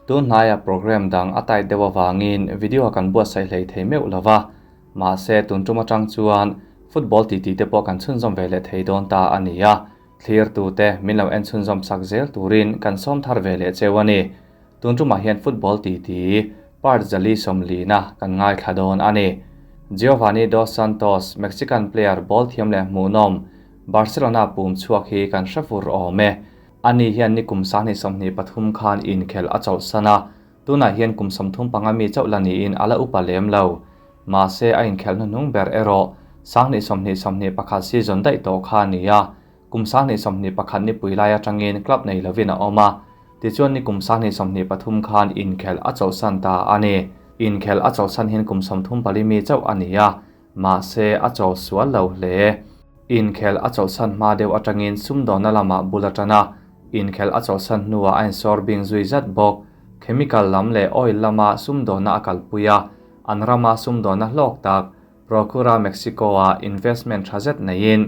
Tun hnaia program dang a tight deuh avangin video kan buatsaih hlei thei meuh lo va, mahse tun tum atang chuan football titi te pawh kan chhunzawm ve leh thei dawn ta a ni a, thlirtute min lo en chhunzawm sak zel turin kan sawm thar ve leh cheu a ni. Tun tumah hian football titi part zali sawmlina kan ngaithla dawn a ni. Giovanni Dos Santos, Mexican player ball thiam leh hmuhnawm, Barcelona pum chhuak hi kan hre fur awm e. Ani hian nikum sahnih 23 khan inkhel a chawlhsan a, tunah hian kum 35 mi chauh la niin a la upa lem lo. Mahse a inkhel hnuhnung ber erawh 20 20 21 season daih tawh kha a ni a, kum 2021 nipui lai atangin club nei lovin a awm a, tichuan nikum 2023 khan inkhel a chawlhsan ta a ni. Inkhel a chawlhsan hian kum 34 mi chauh a ni a, mahse a chawl sual lo hle. Inkhel a chawlhsan hma deuh atangin sumdawnna lamah bul a tan a, inkhel a chawlhsan hnuah a insawr bing zui zat bawk. Chemical lam leh oil lama sumdawnna a kalpui a, an rama sumdawnna hlawk tak Procura Mexico-a investment tha zet neiin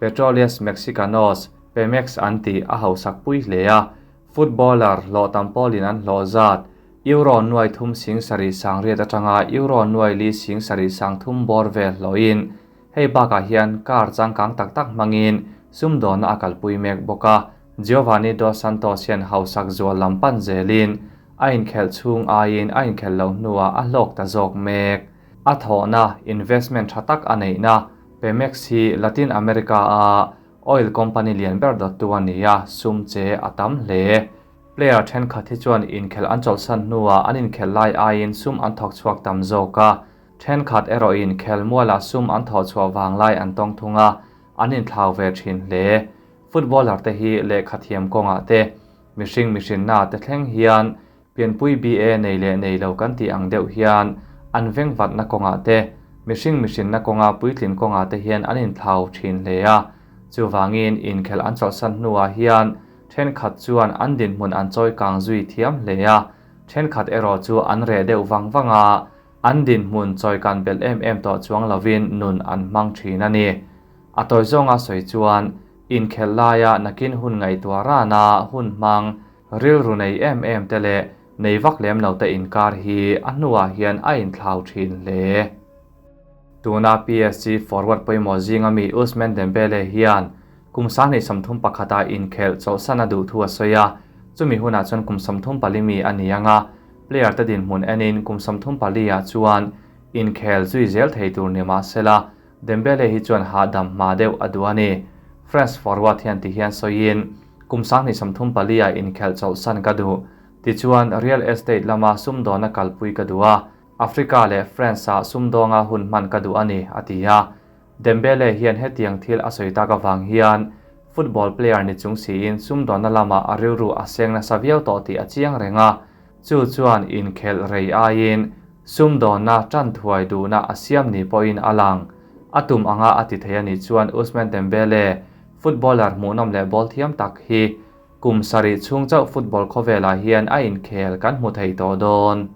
Petróleos Mexicanos, Pemex an tih a hausak pui hle a, footballer hlawh tam pawlin an hlawh zat Euro nuai thum sing sarih sang riat atanga Euro nuai li sing sarih sang thum bawr vel hlawhin hei bakah hian car changkang tak tak hmangin sumdawnna a kalpui mek bawk a. Giovanni Dos Santos hian hausak zual lam pan zelin a inkhelh chhung aiin a inkhelh loh hnuah a hlawk ta zawk mek. A thawhna investment tha tak a neihna Pemex hi Latin America a oil company lian ber dawttu a ni a, sum che a tam hle. Player thenkhat hi chuan inkhelh an chawlhsan hnuah an inkhelh lai aiin sum an thawk chhuak tam zawk a, thenkhat erawhin khel mualah sum an thawh chhuah vang lai an tawng thung a, an inthlau ve thin hle. Footballer te hi lehkha thiam kawngah te, mihring mihrinna te thleng hian pianpui BA nei leh nei lo kan tih ang deuh hian an vengvatna kawngah te, mihring mihrinna kawnga puitlin kawngah te hian an inthlau thin hle a. Chuvangin inkhelh an chawlhsan hnuah hian thenkhat chuan an dinhmun an chawi kang zui thiam hle a, thenkhat erawh chu an reh deuh vang vang a, an dinhmun chawi kan belh em em tawh chuang lovin nun an hmang thin a ni. A tawi zawnga sawi chuan inkhelh laia nakin hun ngaihtuah rana hun hmang rilru nei em em te leh nei vak lem lo te inkar hi a hnuah hian a inthlau thin hle. Tuna PSG forward pawimawh zinga mi Ousmane Dembele hian kum 2031 a inkhelh chawlhsan a duh thu a sawi a, chumi hunah chuan kum 34 mi a ni anga, player te dinhmun enin kum 34 ah chuan inkhel zui zel thei tur ni mahsela Dembele hi chuan hahdam hma deuh a duh a ni. France forward hian ti hian sawiin kum 2034 ah inkhelh chawlhsan ka duh, tichuan real estate lama sumdawna kalpui ka duh a, Africa leh France ah sumdawnga hun hman ka duh a ni, a ti a. Dembele hian hetiang thil a sawi tak avang hian football player ni chung siin sumdawnna lamah a rilru a seng nasa viau tawh tih a chiang reng a, chu chuan inkhelh rei aiin sumdawnna tan thuai duhna a siam ni pawhin a lang. A tum anga a ti thei a nih chuan Ousmane Dembele, footballer hmuhnawm leh ball thiam tak hi kum sarih chhung chauh football khawvelah hian a inkhel kan hmu thei tawh dawn.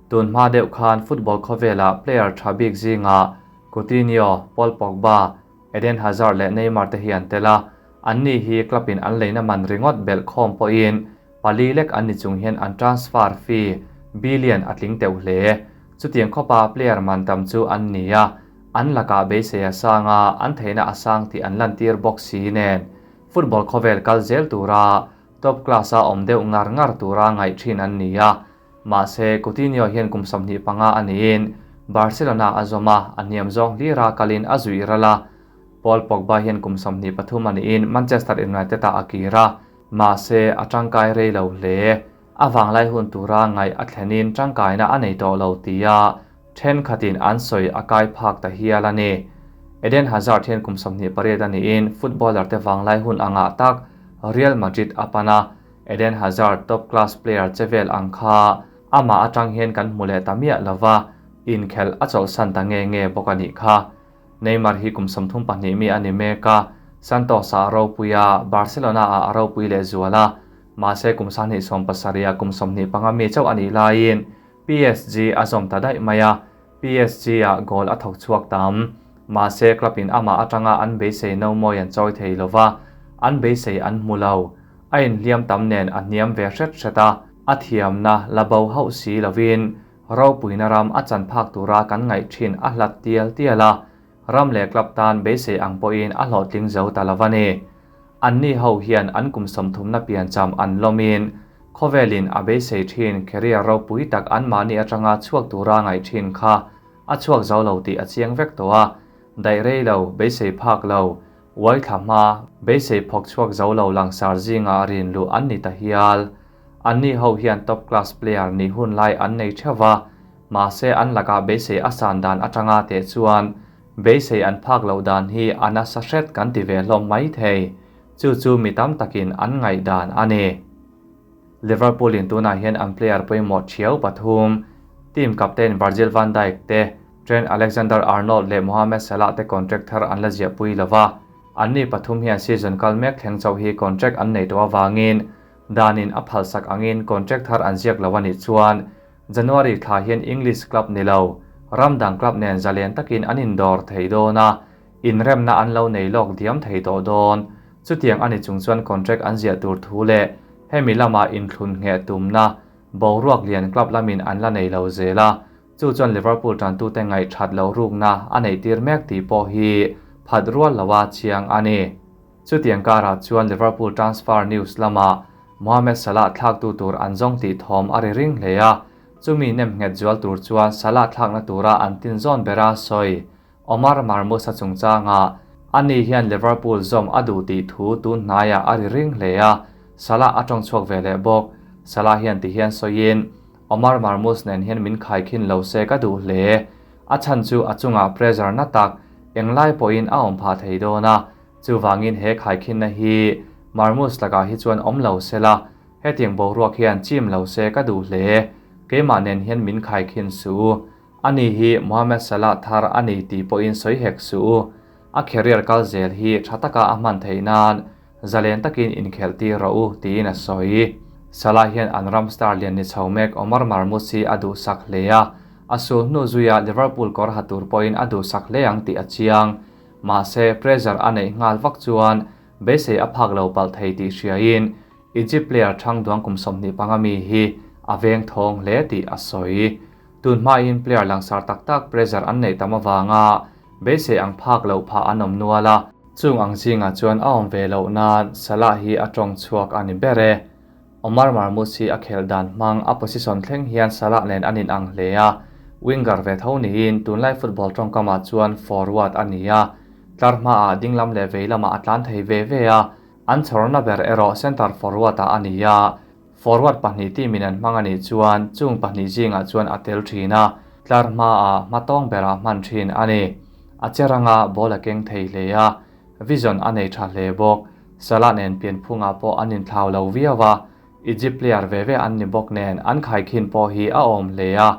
Tun hma deuh khan football khawvelah player tha bik zingah Coutinho, Paul Pogba, Eden Hazard leh Neymar te hi an tel a, an ni hi club in an leina man ringawt belh khawm pawhin pali lek an ni chung hian an transfer fee billion a tling teuh hle. Chutiang khawpa player man tam chu an ni a, an lakah beisei a sang a, an theihna a sang tih an lantir bawk si nen. Football khawvel kal zel tura top class a awm deuh ngar ngar tura ngaih thin an ni a, mahse Coutinho hian kum 25 a niin Barcelona a zawm a, a hniam zawng hlira kalin a zui ral a. Paul Pogba hian kum 23 a niin Manchester United a a kir a, mahse a tangkai rei lo hle. A vanglai hun tura ngaih a thlenin tangkaina a nei tawh lo tia thenkhatin an sawi a kai phak ta hial a ni. Eden Hazard hian kum 28 a niin footballer te vanglai hun anga tak Real Madrid a pan a, Eden Hazard top class player chevel ang kha ama atang hian kan hmu leh ta miah lova, inkhelh a chawlhsan ta nge nge bawk a nih kha. Neymar hi kum 32 mi a ni mek a, Santos a ropui a, Barcelona a ropui leh zual a, mahse kum 27 a kum 25 mi chauh a nih laiin PSG a zawm ta daih mai a, PSG a goal a thawk chhuak tam. Mahse club in ama atanga an beisei no mawi an chawi thei lova, an beisei an hmu lo. A inhliam tam nen a hniam ve hret hret a, A thiamna la bo hauh si lovin ropuina ram a chan phak tura kan ngaih thin a hlat tial tial a, ram leh club tan beisei ang pawhin a hlawhtling zo ta lo a ni. Anni ho hian an kum sawmthumna piancham an lawmin khawvelin a beisei thin career ropui tak anmahni atanga chhuak tura ngaih thin kha a chhuak zo lo tih a chiang vek tawh a, daih rei lo, beisei phak lo, uai thla hma, beisei phawk chhuak zo lo langsar zingah rin luh an ni ta hial. Anni ho hian top class player nih hun lai an nei theuh va, mahse an lakah beisei a san dan atanga teh chuan beisei an phak loh dan hi a nasa hret kan ti ve hlawm mai thei. Chu chu mi tam takin an ngaihdan a ni. Liverpool in tunah hian an player pawimawh thiau pathum, team captain Virgil van Dijk te, Trent Alexander-Arnold leh Mohamed Salah te contract thar an la ziahpui lo va, anni pathum hian season kal mek thleng chauh hi contract an nei tawh avangin danin a phalsak angin contract thar an ziak lo a nih chuan January thla hian English club ni lo, ram dang club nen zalen takin an indawr thei dawn a, inremna an lo nei lawk diam thei tawh dawn. Chutiang a ni chung chuan contract an ziah tur thu leh hemi lama inthlun ngheh tumna boruak lian club lamin an la nei lo zel a, chu chuan Liverpool tantute ngaihthat loh rukna a neih tir mek tih pawh hi phat rual loa chiang a ni. Chutiang karah chuan Liverpool transfer news lamah Mohamed Salah thlaktu tur an zawng tih thawm a ri ring hle a, chumi nem nghet zual tur chuan Salah thlakna tura an tin zawn bera sawi Omar Marmoush-a chungchangah ani hian Liverpool zawm a duh tih thu tun hnaiah a ri ring hle a, Salah a tawng chhuak ve leh bawk. Salah hian ti hian sawiin, Omar Marmoush nen hian min khaikhin lo se ka duh hle. A chhan chu a chungah pressure na tak englai pawhin a awm phah thei dawn a, chuvangin he khaikhinna hi Marmoush lakah hi chuan awm lo se la, hetiang boruak hian chim lo se ka duh hle. Keimah nen hian min khaikhin suh. Ani hi Mohamed Salah thar a ni tih pawhin sawi hek suh u. A career kal zel hi tha taka a hman theih nan zalen takin inkhelh tir rawh u, tiin a sawi. Salah hian an ram star lian ni chho mek Omar Marmoush hi a duhsak hle a, a sul hnu zuia Liverpool kawr ha tur pawhin a duhsak hle ang tih a chiang. Mahse, pressure a neih nghal vak chuan beisei a phak lo palh thei tih hriain Egypt player thang duang kum 25 mi hi a veng thawng hle tih a sawi. Tun hmain player langsar tak tak pressure an neih tam avanga beisei ang phak loh phah an awm nual a. Chung ang zingah chuan a awm ve loh nan Salah hi a tawng chhuak a ni ber e. Omar Marmoush hi a khelh dan hmang a position thleng hian Salah nen an inang hle a, winger ve tho niin tunlai football tawngkamah chuan forward a ni a, tlar hmaah dinglam leh veilamah a tlan thei ve ve a, an chhawrna ber erawh centre forward-ah a ni a. Forward pahnih team in an hmang a nih chuan chung pahnih zingah chuan a tel thin a, tlar hmaah hmatawng berah hman thin a ni. A che ranga ball a keng thei hle a, vision a nei tha hle bawk. Salah nen pianphungah pawh an inthlau lo viau a, Egypt player ve ve an ni bawk nen an khaikhin pawh hi a awm hle a.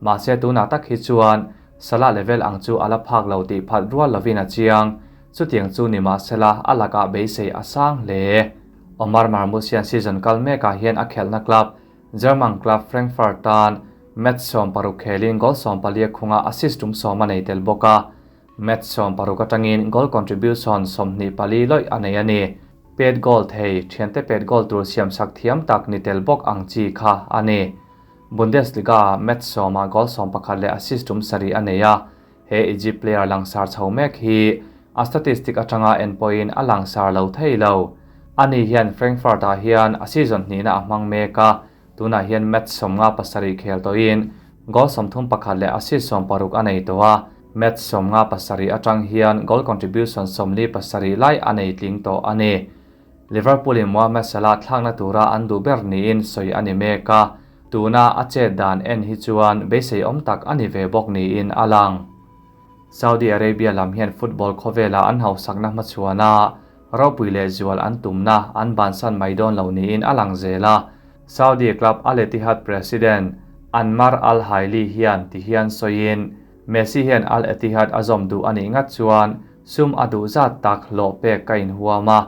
Mahse tunah tak hi chuan Salah level ang chu a la phak lo tih phalh rual lovin a chiang. Chutiang chu ni mahsela a lakah beisei a sang hle. Omar Marmoush hian season kal mekah hian a khelhna club German club Frankfurt tan match 60 khelin goal 14 khunga assist tum sawm a nei tel bawk a. Match 60 atangin goal contribution 24 lawih a nei a ni. Pet goal thei, thiante pet goal tur siamsak thiam tak ni tel bawk ang chi kha a ni. Bundesliga match sawmah goal 11 leh assist tum sarih a nei a. He Egypt player langsar chho mek hi a statistic atanga en pawhin a langsar lo thei lo. Ani hian Frankfurt-ah hian a season hnihna a hmang mek a, tunah hian match 57 khel tawhin goal 31 leh assist 60 a nei tawh a, match 57 atang hian goal contribution 47 lai a nei tling tawh a ni. Liverpool-in Mohamed Salah thlakna tura an duh ber niin sawi a ni mek a, tuna a chet dan en hi chuan beisei awm tak a ni ve bawk niin a lang. Saudi Arabia lam hian football khawvela an hausakna hmachhuana ropui leh zual an tumna an bansan mai dawn lo niin a lang zel a. Saudi club Al Ittihad president Anmar Al Haili hian ti hian sawiin, Messi hian Al Ittihad a zawm duh a nih ngat chuan sum a duh zat tak hlawh pek ka inhuam a,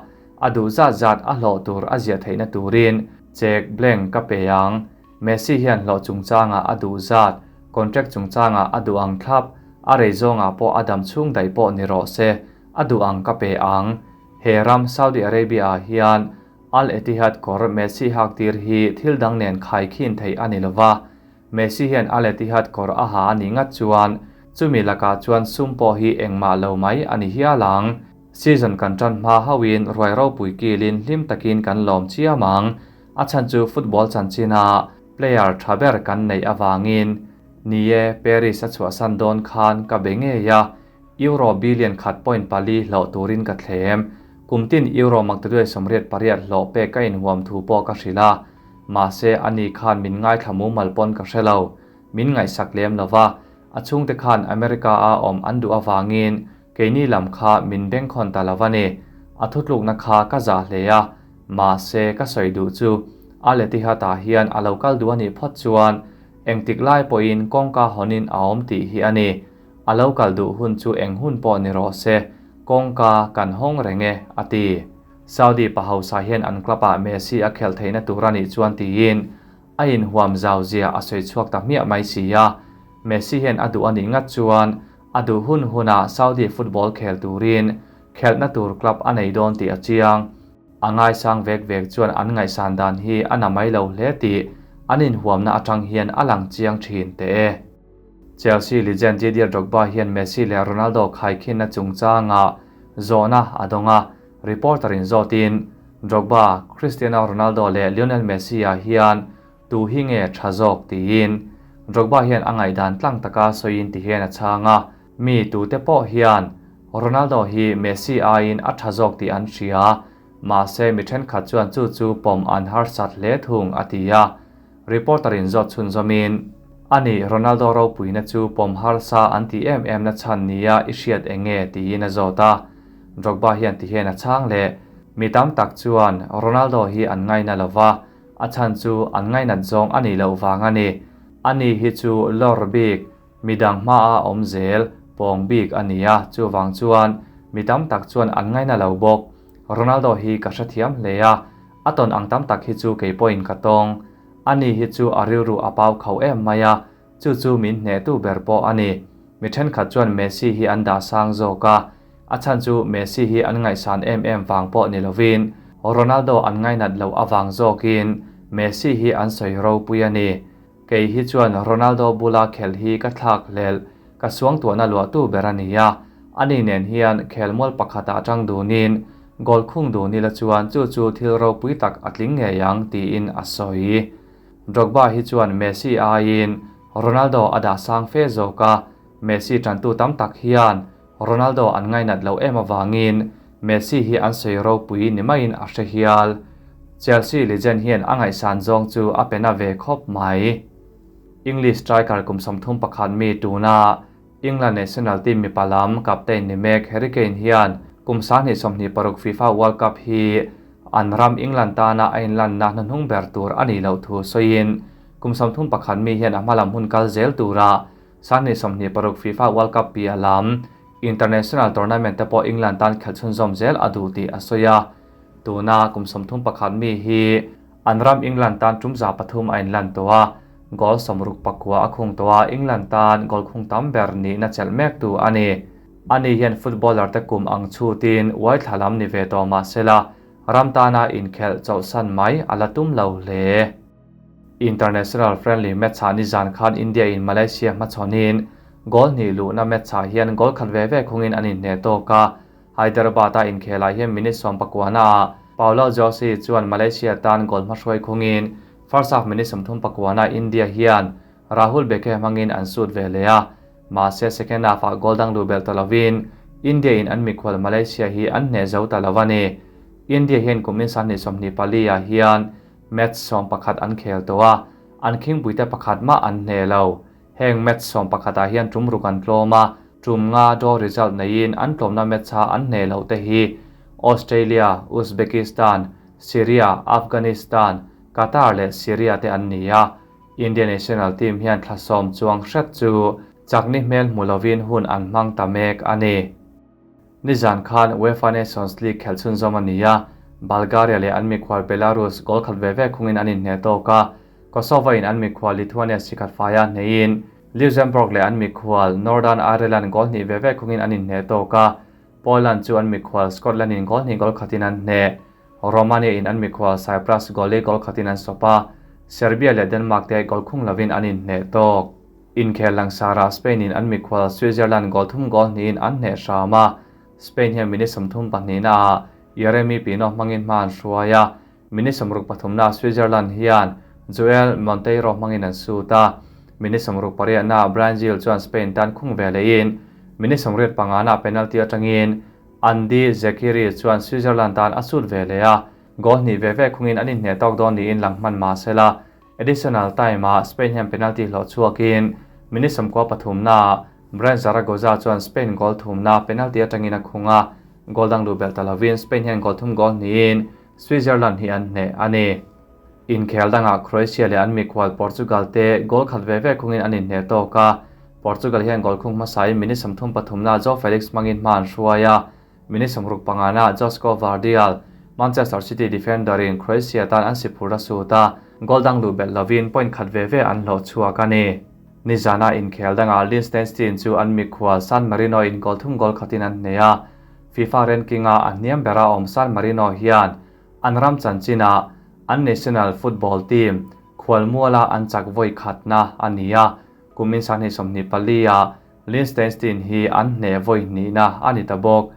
a duh zat zat a hlawh tur a ziah theihna turin check blank ka pe ang. Messi hian hlawh chungchangah a duh zat, contract chungchangah a duh ang thlap, a rei zawngah pawh a dam chhung daih pawh ni rawh se, a duh ang ka pe ang. He ram Saudi Arabia-ah hian Al Ittihad kawr Messi hak tir hi thil dang nen khaikhin theih a ni lova, Messi hian Al Ittihad kawr a ha a nih ngat chuan chumi lakah chuan sum pawh hi engmah lo mai a ni hial ang. Season kan tan hma hauhin ruai ropui kilin hlim takin kan lawm chiam ang. A chhan chu football chanchina player tha ber kan neih avangin. Ni e, Paris a chhuahsan dawn khan ka be ngei a, Euro billion khat point pali hlawh turin ka thlem. Kum tin Euro maktaduai 88 hlawh pek ka inhuam thu pawh ka hrilh a. Mahse, ani khan min ngaithla mumal pawn ka hre lo. Min ngaihsak lem lo va, a chhungte khan America a awm an duh avangin keini lam kha min bengkhawn ta lo a ni. A thutlukna kha ka zah hle a, mahse ka sawi duh chu Al Ittihad ah hian a lo kal duh a nih phawt chuan engtik lai pawhin kawngka hawnin a awm tih hi a ni. A lo kal duh hun chu eng hun pawh ni rawh se, kawngka kan hawng reng e, a ti. Saudi pa hausa hian an club ah Messi a khelh theihna tur a nih chuan tiin a inhuam zau zia a sawi chhuak ta hmiah mai si a. Messi hian a duh a nih ngat chuan a duh hun hunah Saudi football khel turin khelhna tur club a nei dawn tih a chiang. A ngaisang vek vek chuan an ngaihsan dan hi a na mai lo hle tih an inhuamna atang hian a lang chiang thin teh e. Chelsea legend Didier Drogba hian Messi leh Ronaldo khaikhinna chungchangah zawhna a dawng a, reporter in zawtin, Drogba, Cristiano Ronaldo leh Lionel Messi-ah hian tu hi nge tha zawk tiin. Drogba hian a ngaihdan tlang taka sawiin ti hian a chhang a, mi tute pawh hian Ronaldo hi Messi aiin a tha zawk tih an hria, mahse mi thenkhat chuan chu chu pawm an harsat hle thung a ti a. Reporter in zawt chhunzawmin, Ani, Ronaldo ropuina chu pawm harsa an ti em em na chhan nia i hriat eng nge? tiin a zawt a. Drogba hian ti hian a chhang leh. Mi tam tak chuan Ronaldo hi an ngaina lo va, a chhan chu an ngainat zawng a nih loh vang a ni. Ani hi chu lawr bik, midang hmaa awm zel, pawng bik a ni a, chuvang chuan mi tam tak chuan an ngaina lo bawk. Ronaldo hi ka hrethiam hle a, A tawn ang tam tak hi chu kei pawhin ka tawng. Ani hi chu a rilru a pau khauh em mai a, chu chu min hnehtu ber pawh a ni. Mi thenkhat chuan Messi hi an dah sang zawk a, a chhan chu Messi hi an ngaihsan em em vang pawh ni lovin Ronaldo an ngainat loh avang zawkin Messi hi an sawi ropui a ni. Kei hi chuan Ronaldo bula khelh hi ka thlak hlelh, ka suangtuahna luahtu ber a ni a. Ani nen hian khelmual pakhatah atang dunin goal khung dun ila chuan chu chu thil ropui tak a tling ngei ang tiin a sawi. Drogba hi chuan Messi aiin Ronaldo a dah sang fe zawk a, Messi tantu tam tak hian Ronaldo an ngainat loh em avangin Messi hi an sawi ropui ni maiin a hre hial. Chelsea legend hian a ngaihsan zawng chu a pe na ve khawp mai. English striker kum 31 mi tuna England national team mipa lam captain ni mek Harry Kane hian kum 2026 FIFA World Cup hi an ram England tana a inlanna hnuhnung ber tur a nih loh thu sawiin kum 31 mi hian a hmalam hun kal zel tura 2026 FIFA World Cup piah lam international tournament te pawh England tan khelh chhunzawm zel a duh tih a sawi a. Tuna kum 31 mi hi an ram England tan tum 300 a inlan tawh a, goal 69 a khung tawh a, England tan goal khung tam ber nihna chelh mek tu a ni. Ani hian footballer te kum ang chhutin uai thla lam ni ve tawh mahsela ram tana inkhelh chawlhsan mai a la tum lo hle. International friendly match-ah nizan khan India in Malaysia hmachhawnin goal hnih luhna match-ah hian goal khat ve ve khungin an inhneh tawk a. Hyderabad-a inkhelah hian minute 19-ah Paulo Josue chuan Malaysia tan goal hmahruai khungin first half minute 39-ah India hian Rahul Bheke hmangin an sut ve leh a. Mahse second half-ah goal dang luh belh ta lovin India in an mikhual Malaysia hi an hneh zo ta lo a ni. India hian kumin 2024-ah hian match 11 an khel tawh a, an khingpuite pakhat mah an hneh lo. Heng match 11-ah hian tum ruk an tlawm a, tum nga draw result neiin an tlawmna match a an hneh loh te hi Australia, Uzbekistan, Syria, Afghanistan, Qatar leh Syria te an ni a. India national team hian thla sawm chuang hret chu chakni hmel hmu lovin hun an hmang ta mek a ni. Nizan khan UEFA Nations League khelh chhunzawm a ni a, Bulgaria leh an mikhual Belarus goal khat ve ve khungin an inhneh tawk a, Kosovo in an mikhual Lithuania sikhat faia hneiin Luxembourg leh an mikhual Northern Ireland goal hnih ve ve khungin an inhneh tawk a, Poland chu an mikhual Scotland in goal hnih goal khatin an hneh. Romania in an mikhual Cyprus goalie goal khatin an sawp a, Serbia leh Denmark te goal khung lovin an inhneh tawk. Inkhel langsarah Spain in an mikhual Switzerland goal thum goal hnihin an hneh hram a, Spain hian minute 32 naah Yeremy Pino hmangin hma an hruai a, minute 63 naah Switzerland hian Joel Monteiro hmangin an sut a, minute 68 naah Bryan Gil chuan Spain tan khung ve lehin minute 85 naah penalty atangin Andi Zeqiri chuan Switzerland tan a sut ve leh a, goal hnih ve ve khungin an inhneh tawk dawn niin lang hman mah sela, additional time-ah Spain hian penalty hlawh chhuakin minute 93 naah Bryan Zaragoza chuan Spain goal thumna penalty atangin a khung a, goal dang luh belh ta lovin Spain hian goal thum goal hnihin Switzerland hi an hneh a ni. Inkhel dangah Croatia leh an mikhual Portugal te goal khat ve ve khungin an inhneh tawk a, Portugal hian goal khung hmasain minute 33 naah Joao Felix hmangin hma an hruai a, minute 65 naah Josko Gvardiol, Manchester City defender in Croatia tan an si phur a sut a, goal dang luh belh lovin point khat ve ve an hlawh chhuak a ni. Nizana inkhel dangah Liechtenstein chu an mikhual San Marino in goal thum goal khatin an hneh a, FIFA ranking-a a hniam bera awm San Marino hian an ram chanchinah an national football team khualmuala an chak vawi khatna a ni a, kumin 2024 ah Liechtenstein hi an hneh vawi hnihna a ni ta bawk.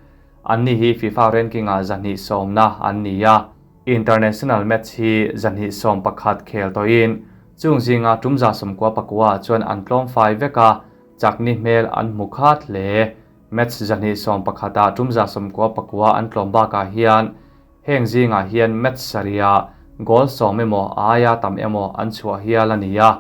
Anni hi FIFA ranking-ah 210 an ni a, international match hi 211 khel tawhin chung zinga tum 99 chuan an tlawm fai vek a, chakni hmel an hmu khat hle. Match 211 ah tum 99 an tlawm bakah hian heng zingah hian match saria goal 10 emaw aia tam emaw an chhuah hial a ni a,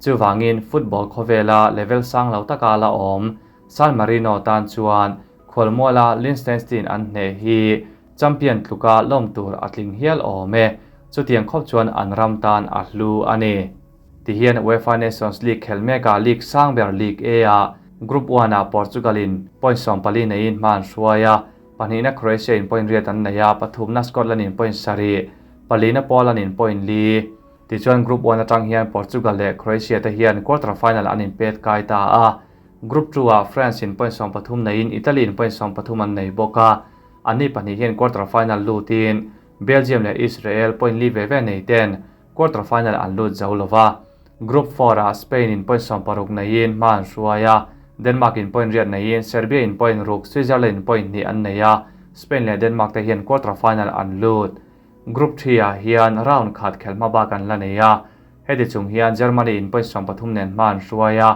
chuwangin football khawvela level sang lo taka la awm San Marino tan chuan khualmuala Liechtenstein an hneh hi champion tluka lawm tur a tling hial awm e, chutiang khawp chuan an ram tan a hlu a ni. Tihian UEFA Nations League khel meka League Sangber League A a Group 1 ah Portugal in point 14 neiin hma an hruai a, pahnihna Croatia in point riat an nei a, pathumna Scotland in point 7, palina Poland in point li. Tichuan Group 1 atang hian Portugal leh Croatia te hian quarter final an inpet kai ta a, Group 2 ah France in point 13 neiin Italy in point 13 an nei bawk a, anni pahnih hian quarter final lutin Belgium leh Israel point li ve ve nei ten quarter final an lut zo lova. Group 4 ah Spain in point 16 neiin hma an hruai a, Denmark in point riat neiin Serbia in point ruk, Switzerland in point hnih an nei a, Spain leh Denmark te hian quarter final an lut. Group 3 ah hian round khat khelhma bak an la nei a, heti chung hian Germany in point 13 nen hma an hruai a,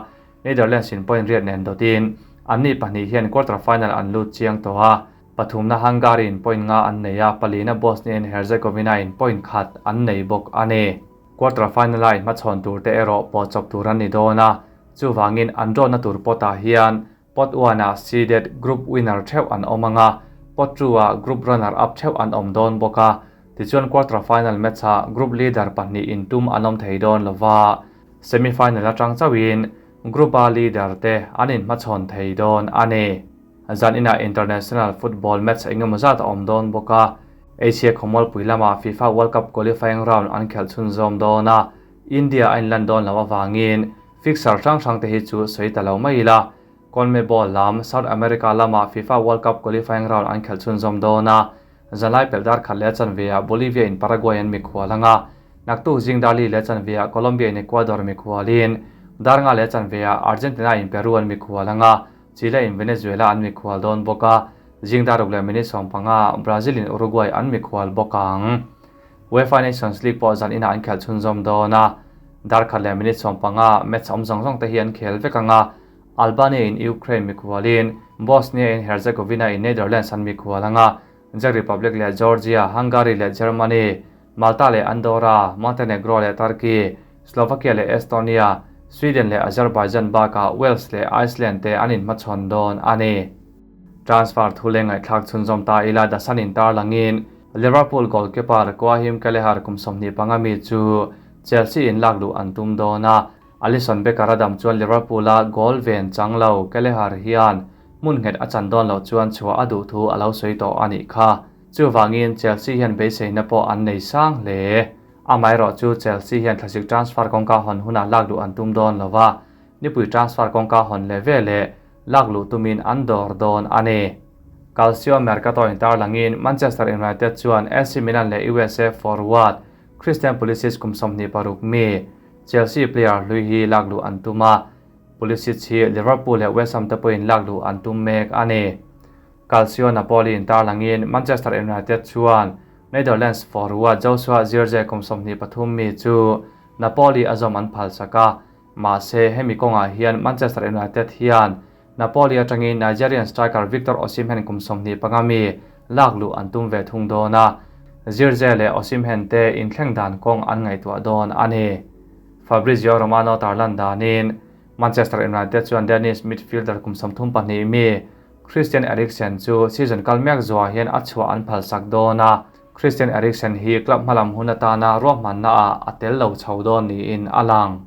Netherlands in point riat nen dotin anni pahnih hian quarter final an lut chiang tawh a, pathumna Hungary in point nga an nei a, palina Bosnia and Herzegovina in point khat an nei bawk a ni. Quarter final a inhmachhawn tur te erawh pawh chawp tur an ni dawn a, chuwangin an draw na tur potah hian pot 1 ah seeded group winner theuh an awm anga, pot 2 ah group runner up theuh an awm dawn bawk a, tichuan quarter final match ah group leader pahnih in tum an awm thei dawn lova, semi final atang chauhin group A leader te an inhmachhawn thei dawn a ni. Zan inah international football match engemaw zat a awm dawn bawk a, Asia khawmualpui lama FIFA World Cup qualifying round an khelh chhunzawm dawn a, India a inlan dawn lo awangin fixture hrang hrang te hi chu sawi ta lo mai ila. CONMEBOL lam South America lama FIFA World Cup qualifying round an khelh chhunzawm dawn a, zanlai pelh dar khat leh chanve ah Bolivia in Paraguay an mikhual anga, naktuk zing dar li leh chanve ah Colombia in Ecuador mikhualin, dar nga leh chanve ah Argentina in Peru an mikhual anga, Chile in Venezuela an mikhual dawn bawk a, zing dar ruk leh minute 15 Brazil in Uruguay an mikhual bawk ang. UEFA Nations League pawh zan inah an khelh chhunzawm dawn a, dar khat leh minute 15 match awm zawng zawng te hi an khel vek anga, Albania in Ukraine mikhualin, Bosnia in Herzegovina in Netherlands an mikhual anga, Czech Republic leh Georgia, Hungary leh Germany, Malta leh Andorra, Montenegro leh Turkey, Slovakia leh Estonia, Sweden leh Azerbaijan bakah Wales leh Iceland te an inhmachhawn dawn a ni. Transfer thu leh ngaihthlak chhunzawm ta ila The Sun in tarlangin Liverpool goalkeeper Caoimhin Kelleher kum 25 mi chu Chelsea in lak luh an tum dawn a, Alisson Becker a dam chuan Liverpool a goal ven chang lo Kelleher hian hmun nghet a chan dawn lo chuan chhuah a duh thu a lo sawi tawh a nih kha. Chuwangin Chelsea hian beiseina pawh an nei sang hle. Amaherawh chu Chelsea hian thlasik transfer kawngka hawn hunah lak luh an tum dawn lova, nipui transfer kawngka hawn leh ve leh lak luh tumin an dawr dawn a ni. Calcio Mercato in tarlangin Manchester United chuan AC Milan leh USA forward Christian Pulisic kum 26 mi Chelsea player hlui hi lakluh an tum a, Pulisic hi Liverpool leh West Ham te pawhin lakluh an tum mek a ni. Calcio Napoli in tarlangin Manchester United chuan Netherlands forward Joshua Zirkzee kum 23 mi chu Napoli a zawm an phalsak a, mahse hemi kawngah hian Manchester United hian Napoli atangin Nigerian striker Victor Osimhen kum 25 mi lakluh an tum ve thung dawn a, Zirkzee leh Osimhen te inthleng dan kawng an ngaihtuah dawn a ni. Fabrizio Romano tarlan danin Manchester United chuan Danish midfielder kum 32 mi Christian Eriksen chu season kal mek zuah hian a chhuah an phalsak dawn a, Christian Eriksen hi club hmalam hun atana ruahmanna ah a tel lo chho dawn niin a lang.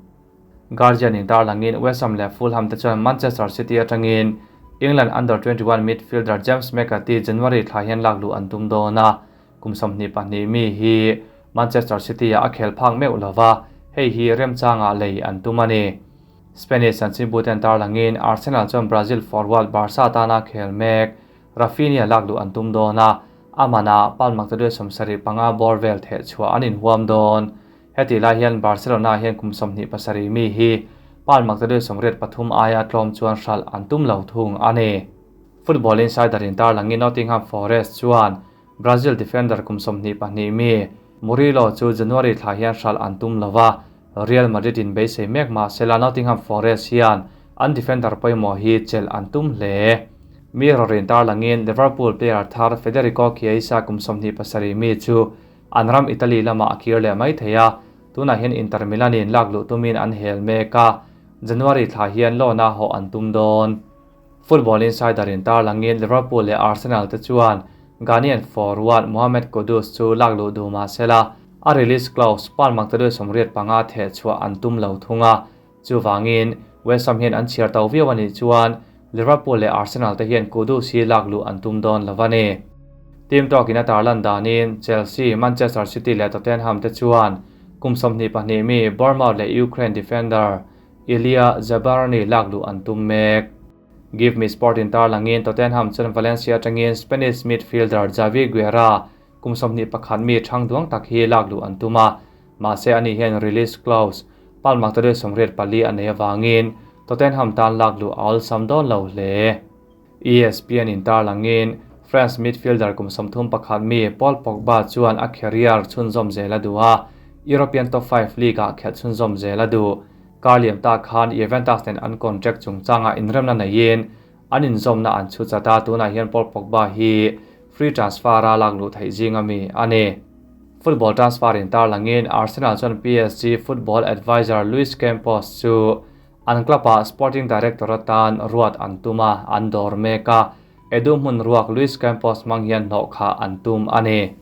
Guardian in tarlangin West Ham leh Fulham te chuan Manchester City atangin England Under-21 midfielder James McAtee January thla hian lakluh an tum dawn a, kum 22 mi hi Manchester City ah a khel phak meuh lova, hei hi remchanga lei an tum a ni. Spanish chanchinbu ten tarlangin Arsenal chuan Brazil forward Barca tana khel mek Raphinha lakluh an tum dawn a, a mana pound maktaduai 75 bawr vel theh chhuah an inhuam dawn. Heti lai hian Barcelona hian kum 27 mi hi pound maktaduai 83 aia tlawm chuan hral an tum lo thung a ni. Football Insider in tarlangin Nottingham Forest chuan Brazil defender kum 22 mi Murillo chu January thla hian hral an tum lova, Real Madrid in beisei mek mahsela Nottingham Forest hian an defender pawimawh hi chelh an tum hle. Mirror in tarlangin Liverpool player thar Federico Chiesa kum 27 mi chu an ram Italy lama a kir leh mai thei a, tunah hian Inter Milan in lakluh tumin an hel mek a, January thla hian loan a hawh an tum dawn. Football Insider in tarlangin Liverpool leh Arsenal te chuan Ghanaian forward Mohamed Kudus chu lakluh duh mahsela a release clause pound maktaduai 85 theh chhuah an tum lo thung a, chuwangin West Ham hian an chhiar to viau anih chuan Liverpool leh Arsenal te hian Kudus hi lakluh an tum dawn lo a ni. Team Talk in a tarlan danin Chelsea, Manchester City leh Tottenham te chuan kum 22 mi Bournemouth leh Ukraine defender Ilya Zabarny lakluh an tum mek. Give Me Sport in tarlangin Tottenham chuan Valencia atangin Spanish midfielder Javi Guerra kum 21 mi thang duang tak hi lakluh an tum a, mahse ani hian release clause pound maktaduai 84 a nei awangin Tottenham tan lakluh a awlsam dawn lo hle. ESPN in tarlangin France midfielder kum 31 mi Paul Pogba chuan a career chhunzawm zel a duh a, European top 5 league ah khelh chhunzawm zel a duh. Karliam ta khan Juventus nen an contract chungchanga inremna neiin an inzawmna an chu chata, tunah hian Paul Pogba hi free transfer a lakluh theih zinga mi a ni. Football transfer in tarlangin Arsenal chuan PSG football advisor Luis Campos chu an club ah sporting director atan ruat an tum a, an dawr mek a, Edu hmun ruak Luis Campos hmang hian hnawh kha an tum a ni.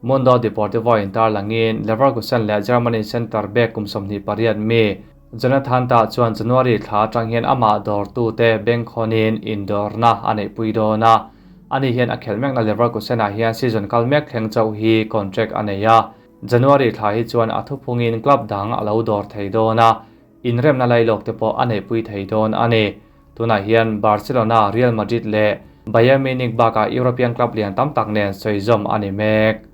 Mundo Deportivo in tarlangin Leverkusen leh Germany center back kum 28 mi Jonathan Ta chuan January thla atang hian amah dawr tu te bank khawnin indawrna a neih pui dawn a, ani hian a khel mekna Leverkusen ah hian season kal mek thleng chauh hi contract a nei a, January thla hi chuan a thuphungin club dang a lo dawr thei dawn a, inremna lailawk te pawh a neih pui thei dawn a ni. Tunah hian Barcelona, Real Madrid leh Bayern Munich bakah European club lian tam tak nen sawizawm a ni mek.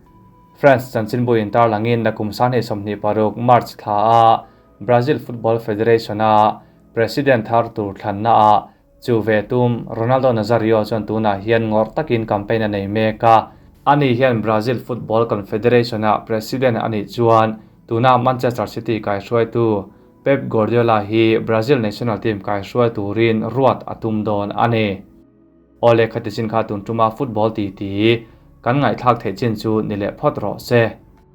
France chanchinbu in tarlangin nakum 2026 March thla a Brazil Football Federation a president thar tur thlanna ah chu ve tum Ronaldo Nazario chuan tunah hian ngawrh takin campaign a nei mek a, ani hian Brazil Football Confederation a president anih chuan tuna Manchester City kai hruaitu Pep Guardiola hi Brazil national team kai hruai turin ruat a tum dawn a ni. Ole khati chin kha tun tuma football ti ti kan ngaih thlak theih chin chu ni leh phawt rawh se.